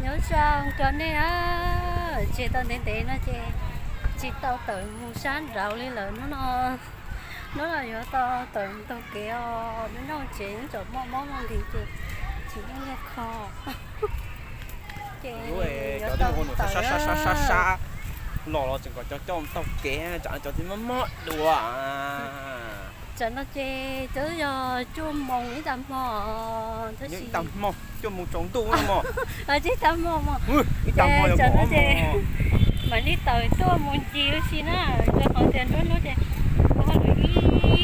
Nyob zoo rau nej, tseg tau ntev ntev no ces tsis tau tawm mus sab nraud li lawm hnub no. Hnub no yuav tau tawm mus taug kev os, hnub no tsev tseem muaj mob muaj nkeeg ces tsis muaj nyiaj kho. Ces yuav tau tawm sab sab sab sab los los tseem kom cov coj mus taug kev, tsam cov twb mob mob dua. Tsam no ces twb yog cuaj moos ib tag hmo, ib tag hmo cuaj moos tsaus ntuj no mog. Ib tag hmo mog. Ib tag hmo ces mam li tawm tuaj mus ncig ua si na, rau qhov tias nruab hnub ces kuv ho lwm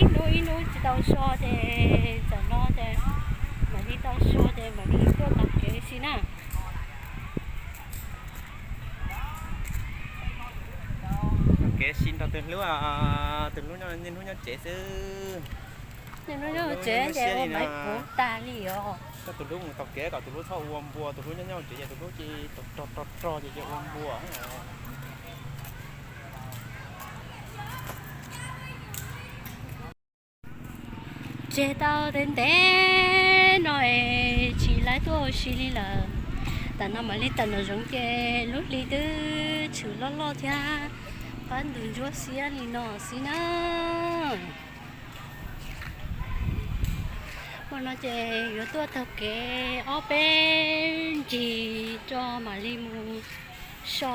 ib hnub ib hnub tsis tau so ces tsam no ces mam li tau so ces mam li tuaj taug kev ua si na. Taug kev ua si nrog tus hlub, tus hlub niaj hnub nyob tsev xwb. Niaj hnub nyob tsev ces ua maiv puv tas li os. Coj tus hlub mus taug kev kom tus hlub txhob ua npua, tus hlub nyob nyob tsev ces tus hlub ces rog rog rog ces cia ua npua. Tseg tau ntev ntev no es tsis laib tuaj ua si li lawm. Tam no mam li tawm nraum zoov ces lub hli twb tshwm loj loj thiab qab ntug ntsuab xiab li no xwb na. Hmo no ces yuav tuaj taug kev ob peb ncig tso mam li mus so.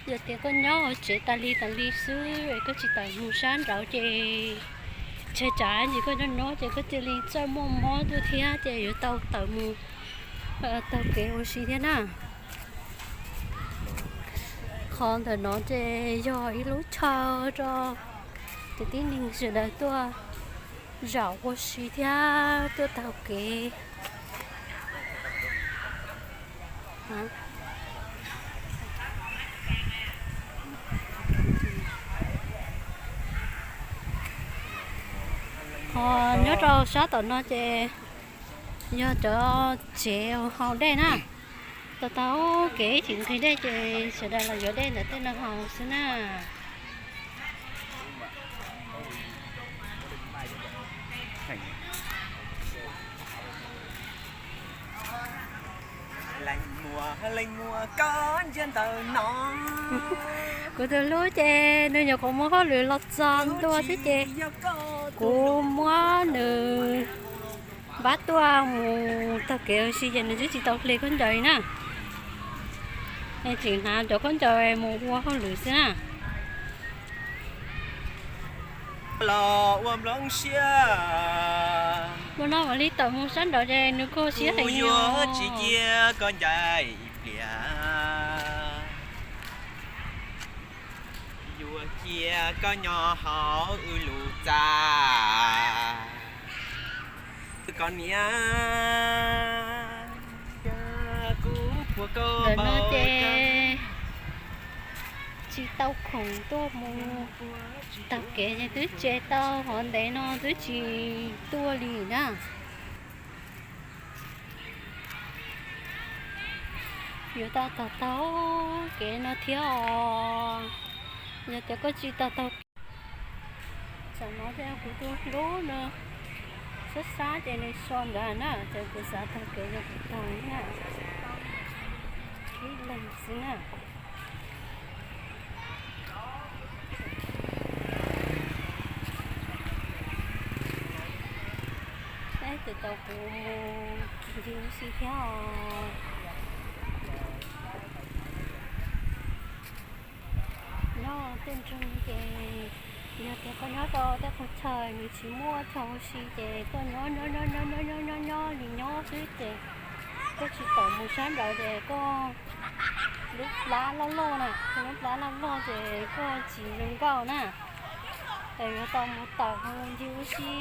Yog tias koj nyob hauv tsev tas li tas li xwb es koj tsis tawm mus sab nraud ces tseg tsam ntsis koj nyob nyob ces koj cia li txawj muaj mob tuaj thiab ces yuav tau tawm mus taug kev ua si thiab na. Qhov ntawm no ces yog ib lub chaw rau cov tib neeg sawv daws tuaj zaum ua si thiab tuaj taug kev. Ho nyob rau sab tom no ces yog cov tsev haus dej na. Tau tau kev ib chim nqhis dej ces sawv daws los yuav dej ntawm tej no haus xwb na. Kuv tus hlub ces nws nyuam qhuav muaj hauj lwm los txog ntua xwb ces kuv muab nws npaj tuaj mus taug kev ua si ces nws twb tsis tau hle khaub ncaws li na. Tseem hnav cov khaub ncaws mus ua hauj lwm xwb na. Los ua nplooj siab. Ua no mam li tawm mus sab nraud ces nws kuj siab heev li. Tsis cia koj ncaim ib pliag, yuav cia koj nyob hauv wb lub txaj. Koj niam, kuv puas koj no ces tsis tau khoom tuaj mus taug kev ces twb tseg tau hov ntev no twb tsis tuaj li na. Yuav tau taug taug kev no thiab os. Yog tias koj tsis tau taug kev, tam no kuv tus hlub no sab sab ces nws so ntawd na, ces kuv xav taug kev rau kuv taug na. Ib leeg xwb na. Peb tus tau kuv mus ncig ua si thiab os. Nyob tej nroog ces yog tias koj nyob rau tej qhov chaw nws tsis muaj chaw ua si ces koj nyob nyob nyob nyob nyob nyob nyob li nyob xwb ces koj tsis tawm mus sab nraud ces koj lub plab loj loj na, koj lub plab loj loj ces koj tsis zoo nkauj na. Es yuav tau mus tawm mus ncig ua si,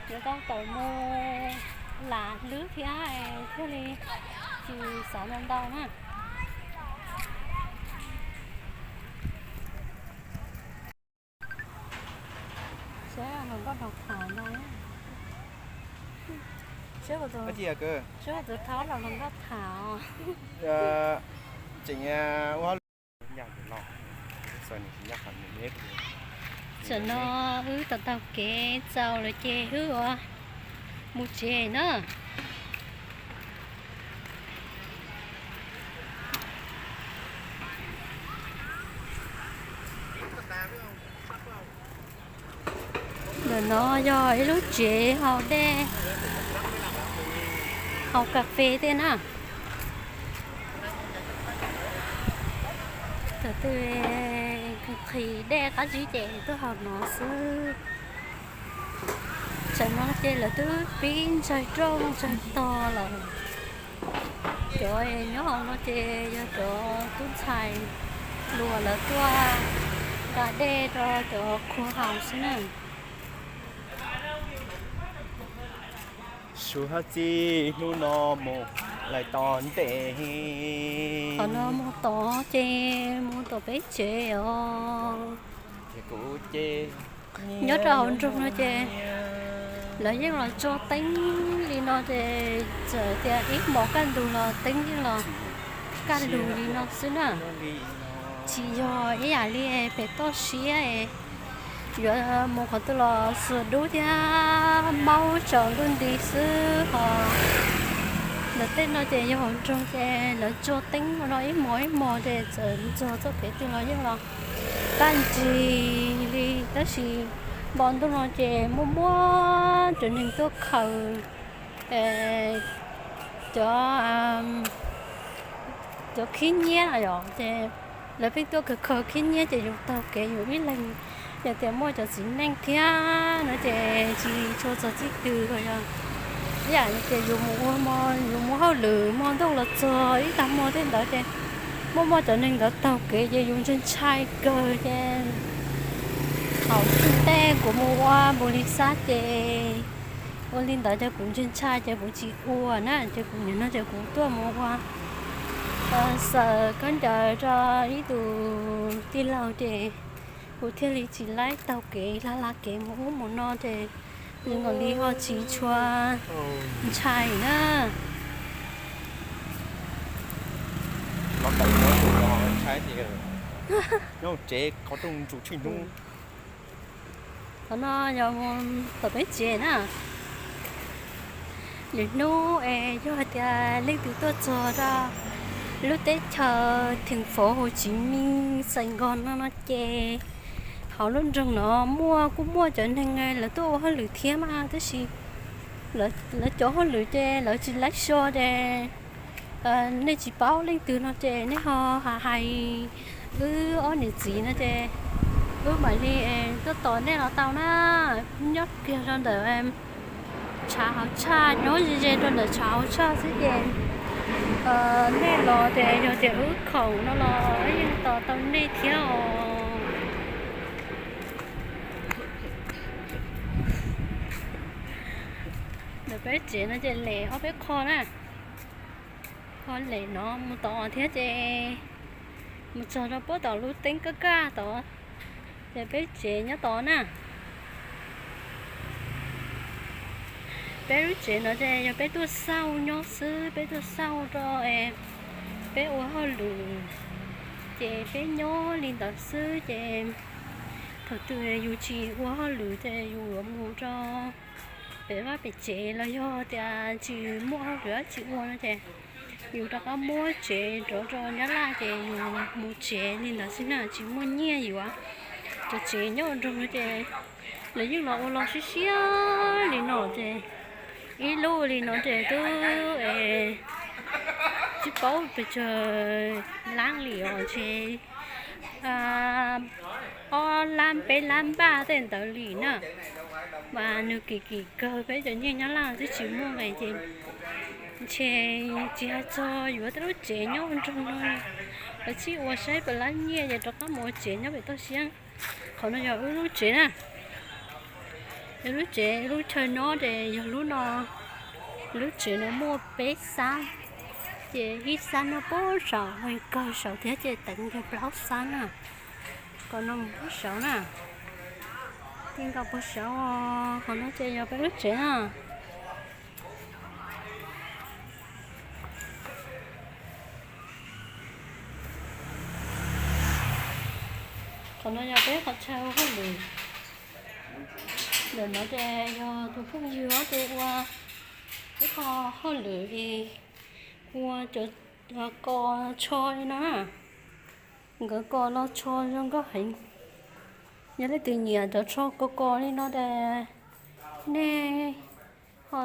yuav tau tawm mus lam hlwb thiab thiaj li tsis xav ntau ntau na. Seb hluas nkauj nrog tham ntau. Seb tus thab los hluas nkauj tham os. Tseem ua Tam no wb tau taug kev txaus lawm ces wb ua mus tsev na. No yog ib lub tsev haus dej, haus kas fes tej na. Thaum twg nqhis dej qab zib ces tuaj haus no xwb. Tsam no ces lawv twb pib ntsaig roj ntsaig tog lawm. Cov nyob hauv no ces yog cov tub ntxhais luag lawv tuaj nqa dej rau cov qhua haus xwb na. Su hab txij hnub no mus lawm tod ntev. Qhov no mus tod ces mus tom peb tsev os. Nyob rau hauv nroog no ces lawv yeej los tso teeb li no ces txawm tias ib hmos kaj ntug los teeb yeej los kaj lug li no xwb na. Tsis yog ib yam li pem toj siab yuav mus qhov twg los xuas dub thiab maub tsaus ntuj nti xwb ho. Ntawm tej no ces yog hauv nroog ces lawv tso teeb ua no ib hmos ib hmos ces txawm ntxog txoj kev twg los yeej los kaj ntsig li. Tab sis npo ntuj no ces muaj muaj cov neeg tuaj khaws cov, cov khib nyiab yom, ces lawv pheej tuaj khaws khaws khib nyiab ces yus taug kev yus ib leeg. Yog tias muaj cov txiv neej thiab no ces tsis tshua txog txij twg os. Yog ib yam li tias yus mus ua hmo, yus mus hauj lwm hmo ntuj los txog ib tag hmo tej ntawd ces muaj muaj cov neeg ntawd taug kev ces yus ntshai ntshai kawg ces thaum xub tej kuv mus ua npus li xab ces ua li ntawd ces kuv ntshai ntshai ces kuv tsis ua na, ces kuv nim no ces kuv tuaj mus ua xaws khaub ncaws rau ib tug tij laug ces kuv thiaj li tsis laib taug kev hla hla kev mus ub mus no ces nws mam li ho tsis tshua ntshai na. Nyob tsev qhov rooj ntsus tshwj hnub. Qhov no yog mus tom peb tsev na. Lwm hnub es yog hais tias leej twg tuaj txog rau lub teb chaws theem fauv Hauv Tsiv Mis Xais Nkos no no ces hauv lub nroog no muaj, kuj muaj cov neeg lawv tuaj ua hauj lwm thiab mas tab sis lawv cov hauj lwm ces lawv tsis laib so ces nej tsis paub leej twg no ces nej ho hais wb ob niam txiv no ces wb mam li tuaj tos nej los tau na. Nyob kiag rau ntawm tshav hauv tshaj, nyob ze ze rau ntawm tshav hauv tshaj xwb ces nej los ces yog tias wb khoom no los wb yeej tos tau nej thiab os. Ntawm peb tsev no ces lem ob peb qho na, qho lem no mus tod thiab ces mus txog rau puag tom lub teeb kaj kaj tod, ces peb tsev nyob tod na. Peb lub tsev no ces yog peb tuaj xauj nyob xwb, peb tuaj xauj rau peb ua hauj lwm, ces peb nyob li ntawd xwb ces thaum twg yus tsis ua hauj lwm ces yus yuav mus rau pem vaj pem tsev los yog tias tsis muaj hauj lwm dab tsi ua no ces yus rov qab muab tsev rov rau Nyab Laj ces yus mus tsev li ntawd xwb na, tsis muaj nyiaj yuav. Cov tsev nyob nroog no ces lawv yeej los ua los siab siab li no ces ib lub li no ces twb tsis paub pes tsawg lab li os ces ob lab peb lab npaj tej ntawd li na. Mas nws kim kim kawg, peb cov nyiaj Nyab Laj twb tsis muaj nqis ces ntshe tsis hais txog yuav tej lub tsev nyob nroog no, lawv txib ua saib puas lab nyiaj ces rov qab mus ua tsev nyob pem toj siab. Qhov no yog wb lub tsev na. Wb lub tsev, lub chaw nyob ces yog lub no. Lub tsev no muaj peb xab, ces ib xab no puag saum, kawg saum thiab ces teev kiag plaub xab na. Qhov no mus puag saum na, ti nkaus puag saud. Qhov no ces yog peb lub tsev na. Qhov no yog peb qhov chaw ua hauj lwm. Ntawm no ces yog tus phooj ywg ob tug ua ib qho hauj lwm es ua cov kos tsho li no na. Nkawd kos los tsho zoo nkauj heev. Yog leej twg nyiam cov tsho kos kos li no ces Nej ho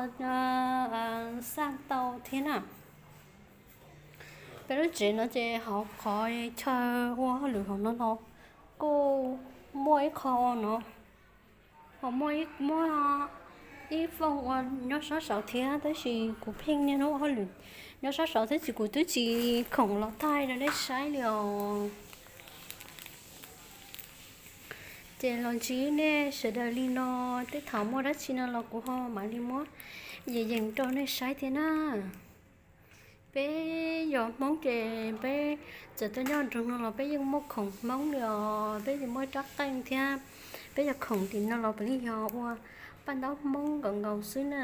xaj tau thiab na. Peb lub tsev no ces hauv qhov chaw ua hauj lwm hauv no los kuj muaj ib qho no, ho muaj ib, muaj ib foob ua nyob sab saud thiab, tab sis kuv pheej niaj hnub ua hauj lwm nyob sab saud thiab ces kuv twb tsis khoom los thaij rau nej saib li os. Ces los ntsib nej sawv daws li no, tej thaum muaj dab tsi no los kuv ho mam li muab yees yees rau nej saib thiab na. Peb yog Hmoob ces peb txawm tuaj nyob nroog no los peb yeej muaj khoom Hmoob li os, peb yeej muaj rab qeej thiab. Peb yog khoom tim no los puav leej yog ua paj ntaub Hmoob nkaus nkaus xwb na.